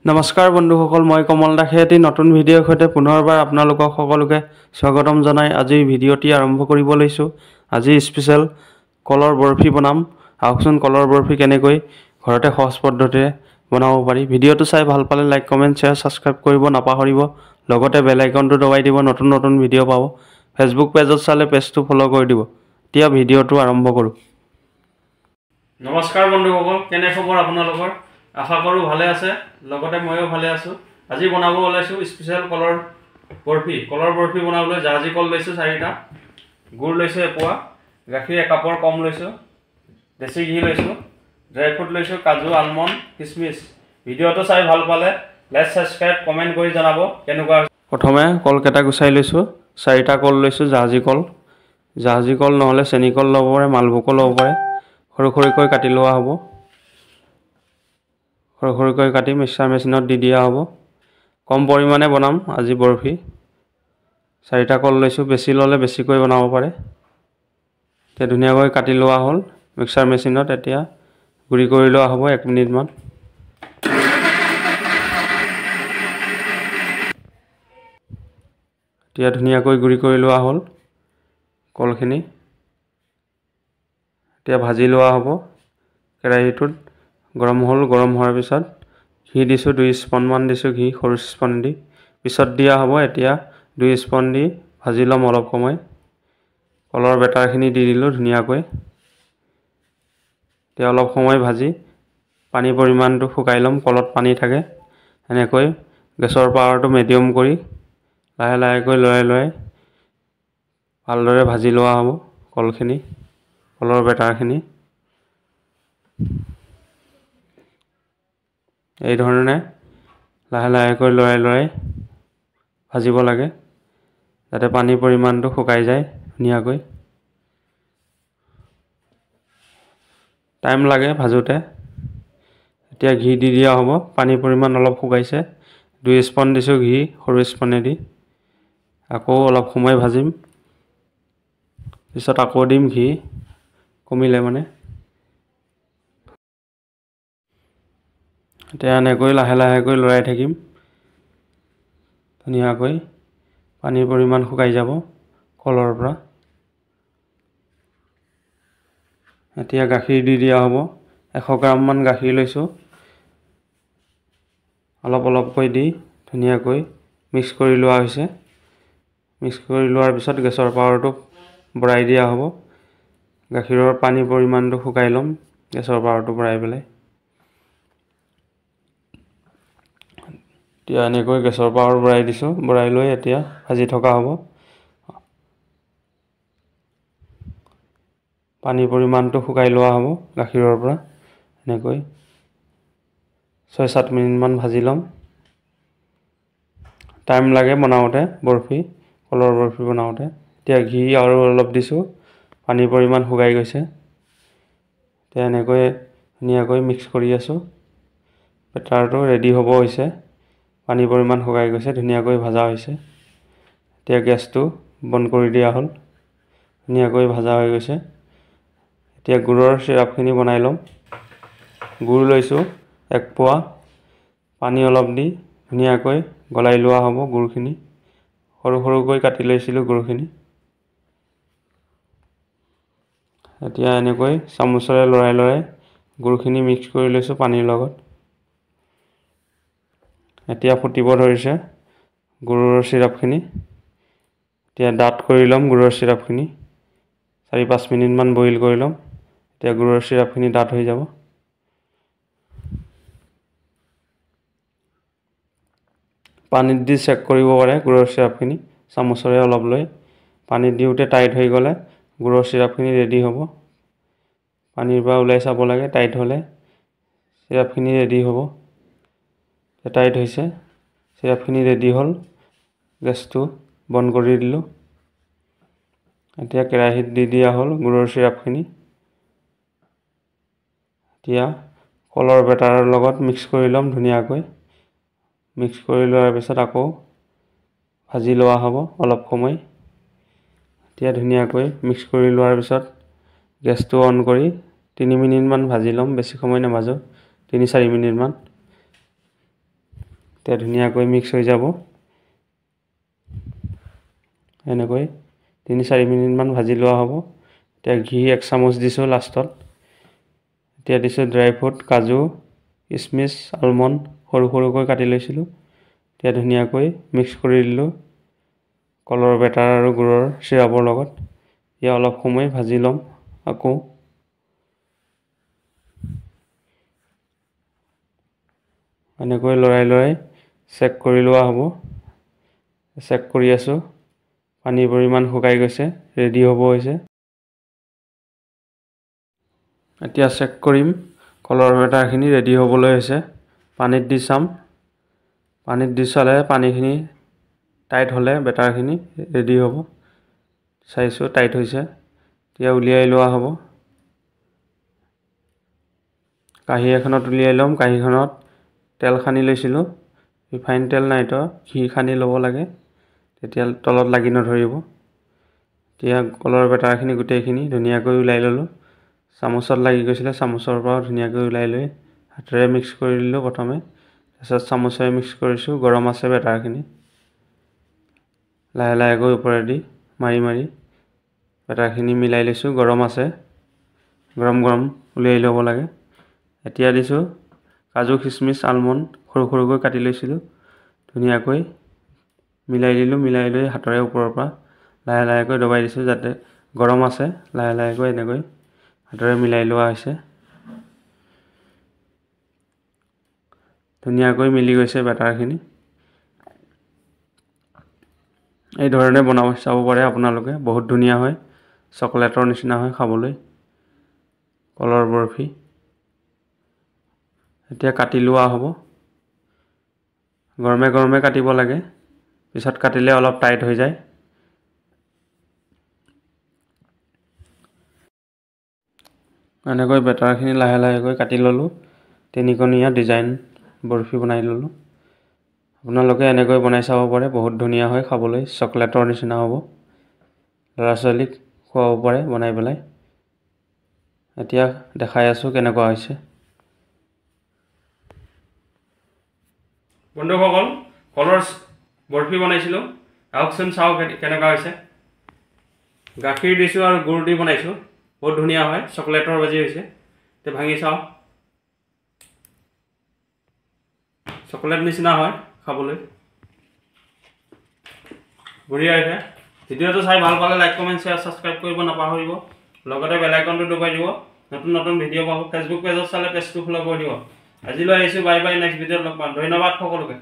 নমস্কাৰ বন্ধুসকল, মই কমল দাসে এটি নতুন ভিডিঅ'ৰ সৈতে পুনৰবাৰ আপোনালোকক সকলোকে স্বাগতম জনাই আজি ভিডিঅ'টি আৰম্ভ কৰিব লৈছোঁ। আজি স্পেচিয়েল কলৰ বৰফি বনাম। আহকচোন কলৰ বৰফি কেনেকৈ ঘৰতে সহজ পদ্ধতিৰে বনাব পাৰি। ভিডিঅ'টো চাই ভাল পালে লাইক, কমেণ্ট, শ্বেয়াৰ, ছাবস্ক্ৰাইব কৰিব নাপাহৰিব। লগতে বেল আইকনটো দবাই দিব, নতুন নতুন ভিডিঅ' পাব। ফেচবুক পেজত চালে পেজটো ফ'ল' কৰি দিব। এতিয়া ভিডিঅ'টো আৰম্ভ কৰোঁ। নমস্কাৰ বন্ধুসকল, কেনে খবৰ আপোনালোকৰ? আশা কৰোঁ ভালে আছে, লগতে ময়ো ভালে আছোঁ। আজি বনাব ওলাইছোঁ স্পেচিয়েল কলৰ বৰফি। কলৰ বৰফি বনাবলৈ জাহাজী কল লৈছোঁ 4টা, গুড় লৈছোঁ এপোৱা, গাখীৰ একাপৰ কম লৈছোঁ, দেশী ঘি লৈছোঁ, ড্ৰাই ফ্ৰুট লৈছোঁ কাজু, আলমণ্ড, খিচমিচ। ভিডিঅ'টো চাই ভাল পালে লাইক, ছাবস্ক্ৰাইব, কমেণ্ট কৰি জনাব কেনেকুৱা। প্ৰথমে কলকেইটা গুচাই লৈছোঁ। 4টা কল লৈছোঁ জাহাজী কল। জাহাজী কল নহ'লে চেনি কল ল'ব পাৰে, মালভোগো ল'ব পাৰে। সৰু সৰুকৈ কাটি লোৱা হ'ব। সৰু সৰুকৈ কাটি মিক্সাৰ মেচিনত দি দিয়া হ'ব। কম পৰিমাণে বনাম আজি বৰফি। 4টা কল লৈছোঁ, বেছি ল'লে বেছিকৈ বনাব পাৰে। এতিয়া ধুনীয়াকৈ কাটি লোৱা হ'ল মিক্সাৰ মেচিনত। এতিয়া গুড়ি কৰি লোৱা হ'ব 1 মিনিটমান। এতিয়া ধুনীয়াকৈ গুড়ি কৰি লোৱা হ'ল কলখিনি। এতিয়া ভাজি লোৱা হ'ব। কেৰাহীটোত গৰম হ'ল। গৰম হোৱাৰ পিছত ঘি দিছোঁ, 2 স্পুনমান দিছোঁ ঘি, সৰু স্পুন দি। পিছত দিয়া হ'ব। এতিয়া 2 স্পুন দি ভাজি ল'ম অলপ সময়। কলৰ বেটাৰখিনি দি দিলোঁ ধুনীয়াকৈ। এতিয়া অলপ সময় ভাজি পানীৰ পৰিমাণটো শুকাই ল'ম। কলত পানী থাকে। এনেকৈ গেছৰ পাৱাৰটো মিডিয়াম কৰি লাহে লাহেকৈ লৰাই লৰাই ভালদৰে ভাজি লোৱা হ'ব কলখিনি, কলৰ বেটাৰখিনি। এই ধৰণে লাহে লাহেকৈ লৰাই লৰাই ভাজিব লাগে, যাতে পানীৰ পৰিমাণটো শুকাই যায় ধুনীয়াকৈ। টাইম লাগে ভাজোঁতে। এতিয়া ঘি দি দিয়া হ'ব। পানীৰ পৰিমাণ অলপ শুকাইছে। 2 স্পুন দিছোঁ ঘি, সৰু স্পুনেদি। আকৌ অলপ সময় ভাজিম, পিছত আকৌ দিম ঘি, কমিলে মানে। এতিয়া এনেকৈ লাহে লাহেকৈ লৰাই থাকিম ধুনীয়াকৈ। পানীৰ পৰিমাণ শুকাই যাব কলৰ পৰা। এতিয়া গাখীৰ দি দিয়া হ'ব। 100 গ্ৰামমান গাখীৰ লৈছোঁ। অলপ অলপকৈ দি ধুনীয়াকৈ মিক্স কৰি লোৱা হৈছে। মিক্স কৰি লোৱাৰ পিছত গেছৰ পাৱাৰটো বঢ়াই দিয়া হ'ব। গাখীৰৰ পানীৰ পৰিমাণটো শুকাই ল'ম গেছৰ পাৱাৰটো বঢ়াই পেলাই। এতিয়া এনেকৈ গেছৰ পাৱাৰ বঢ়াই দিছোঁ। বঢ়াই লৈ এতিয়া ভাজি থকা হ'ব। পানীৰ পৰিমাণটো শুকাই লোৱা হ'ব গাখীৰৰ পৰা। এনেকৈ 6-7 মিনিটমান ভাজি ল'ম। টাইম লাগে বনাওঁতে বৰফি, কলৰ বৰফি বনাওঁতে। এতিয়া ঘি আৰু অলপ দিছোঁ। পানীৰ পৰিমাণ শুকাই গৈছে। এতিয়া এনেকৈ ধুনীয়াকৈ মিক্স কৰি আছোঁ। বেটাৰটো ৰেডি হ'ব হৈছে। পানীৰ পৰিমাণ শুকাই গৈছে, ধুনীয়াকৈ ভাজা হৈছে। এতিয়া গেছটো বন্ধ কৰি দিয়া হ'ল। ধুনীয়াকৈ ভাজা হৈ গৈছে। এতিয়া গুড়ৰ চিৰাপখিনি বনাই ল'ম। গুড় লৈছোঁ 1 পোৱা। পানী অলপ দি ধুনীয়াকৈ গলাই লোৱা হ'ব গুড়খিনি। সৰু সৰুকৈ কাটি লৈছিলোঁ গুড়খিনি। এতিয়া এনেকৈ চামুচেৰে লৰাই লৰাই গুড়খিনি মিক্স কৰি লৈছোঁ পানীৰ লগত। এতিয়া ফুটিব ধৰিছে গুড়ৰ চিৰাপখিনি। এতিয়া ডাঠ কৰি ল'ম গুড়ৰ চিৰাপখিনি। 4-5 মিনিটমান বইল কৰি ল'ম। এতিয়া গুড়ৰ চিৰাপখিনি ডাঠ হৈ যাব। পানীত দি চেক কৰিব পাৰে গুড়ৰ চিৰাপখিনি, চামুচেৰে অলপ লৈ। পানীত দিওঁতে টাইট হৈ গ'লে গুড়ৰ চিৰাপখিনি ৰেডি হ'ব। পানীৰ পৰা ওলাই চাব লাগে, টাইট হ'লে চিৰাপখিনি ৰেডি হ'ব। টাইট হৈছে, চিৰাপখিনি ৰেডি হ'ল। গেছটো বন্ধ কৰি দিলোঁ। এতিয়া কেৰাহীত দি দিয়া হ'ল গুড়ৰ চিৰাপখিনি। এতিয়া কলৰ বেটাৰৰ লগত মিক্স কৰি ল'ম ধুনীয়াকৈ। মিক্স কৰি লোৱাৰ পিছত আকৌ ভাজি লোৱা হ'ব অলপ সময়। এতিয়া ধুনীয়াকৈ মিক্স কৰি লোৱাৰ পিছত গেছটো অন কৰি 3 মিনিটমান ভাজি ল'ম। বেছি সময় নাভাজোঁ, 3-4 মিনিটমান। এতিয়া ধুনীয়াকৈ মিক্স হৈ যাব। এনেকৈ 3-4 মিনিটমান ভাজি লোৱা হ'ব। এতিয়া ঘি 1 চামুচ দিছোঁ লাষ্টত। এতিয়া দিছোঁ ড্ৰাই ফ্ৰুট, কাজু, কিচমিচ, আলমণ্ড সৰু সৰুকৈ কাটি লৈছিলোঁ। এতিয়া ধুনীয়াকৈ মিক্স কৰি দিলোঁ কলৰ বেটাৰ আৰু গুৰৰ চিৰাপৰ লগত। এতিয়া অলপ সময় ভাজি ল'ম আকৌ। এনেকৈ লৰাই লৰাই চেক কৰি লোৱা হ'ব। চেক কৰি আছোঁ, পানীৰ পৰিমাণ শুকাই গৈছে, ৰেডি হ'ব হৈছে। এতিয়া চেক কৰিম কলৰ বেটাৰখিনি ৰেডি হ'বলৈ হৈছে। পানীত দি চাম। পানীত দি চালে পানীখিনি টাইট হ'লে বেটাৰখিনি ৰেডি হ'ব। চাইছোঁ টাইট হৈছে। এতিয়া উলিয়াই লোৱা হ'ব। কাঁহী এখনত উলিয়াই ল'ম। কাঁহীখনত তেল সানি লৈছিলোঁ, ৰিফাইন তেল নাইতো ঘি সানি ল'ব লাগে, তেতিয়া তলত লাগি নধৰিব। এতিয়া কলৰ বেটাৰখিনি গোটেইখিনি ধুনীয়াকৈ উলিয়াই ল'লোঁ। চামুচত লাগি গৈছিলে, চামুচৰ পৰাও ধুনীয়াকৈ উলিয়াই লৈ হাতেৰে মিক্স কৰি দিলোঁ প্ৰথমে, তাৰপিছত চামুচেৰে মিক্স কৰিছোঁ। গৰম আছে বেটাৰখিনি, লাহে লাহেকৈ ওপৰেদি মাৰি মাৰি বেটাৰখিনি মিলাই লৈছোঁ। গৰম আছে, গৰম গৰম উলিয়াই ল'ব লাগে। এতিয়া দিছোঁ কাজু, খিচমিচ, আলমণ্ড সৰু সৰুকৈ কাটি লৈছিলোঁ, ধুনীয়াকৈ মিলাই দিলোঁ। মিলাই লৈ হাতেৰে ওপৰৰ পৰা লাহে লাহেকৈ দবাই দিছোঁ, যাতে গৰম আছে। লাহে লাহেকৈ এনেকৈ হাতেৰে মিলাই লোৱা হৈছে। ধুনীয়াকৈ মিলি গৈছে বেটাৰখিনি। এই ধৰণে বনাব চাব পাৰে আপোনালোকে, বহুত ধুনীয়া হয়, চকলেটৰ নিচিনা হয় খাবলৈ কলৰ বৰফি। এতিয়া কাটি লোৱা হ'ব। গৰমে গৰমে কাটিব লাগে, পিছত কাটিলে অলপ টাইট হৈ যায়। এনেকৈ বেটাৰখিনি লাহে লাহেকৈ কাটি ল'লোঁ। তিনিকোণীয়া ডিজাইন বৰফি বনাই ল'লোঁ। আপোনালোকে এনেকৈ বনাই চাব পাৰে, বহুত ধুনীয়া হয় খাবলৈ, চকলেটৰ নিচিনা হ'ব। ল'ৰা ছোৱালীক খুৱাব পাৰে বনাই পেলাই। এতিয়া দেখাই আছোঁ কেনেকুৱা হৈছে। বন্ধুসকল, কলৰ বৰফি বনাইছিলোঁ, আহকচোন চাওঁ কেনেকুৱা হৈছে। গাখীৰ দিছোঁ আৰু গুড় দি বনাইছোঁ, বহুত ধুনীয়া হয়, চকলেটৰ বাজি হৈছে। এতিয়া ভাঙি চাওঁ, চকলেট নিচিনা হয় খাবলৈ, বঢ়িয়া হৈছে। ভিডিঅ'টো চাই ভাল পালে লাইক, কমেণ্ট, শ্বেয়াৰ, ছাবস্ক্ৰাইব কৰিব নাপাহৰিব। লগতে বেল আইকনটো দবাই দিব, নতুন নতুন ভিডিঅ' পাব। ফেচবুক পেজত চালে পেজটো ফ'ল' কৰি দিব। আজিলৈ আহিছোঁ, বাই বাই, নেক্সট ভিডিঅ'ত লগ পাম। ধন্যবাদ সকলোকে।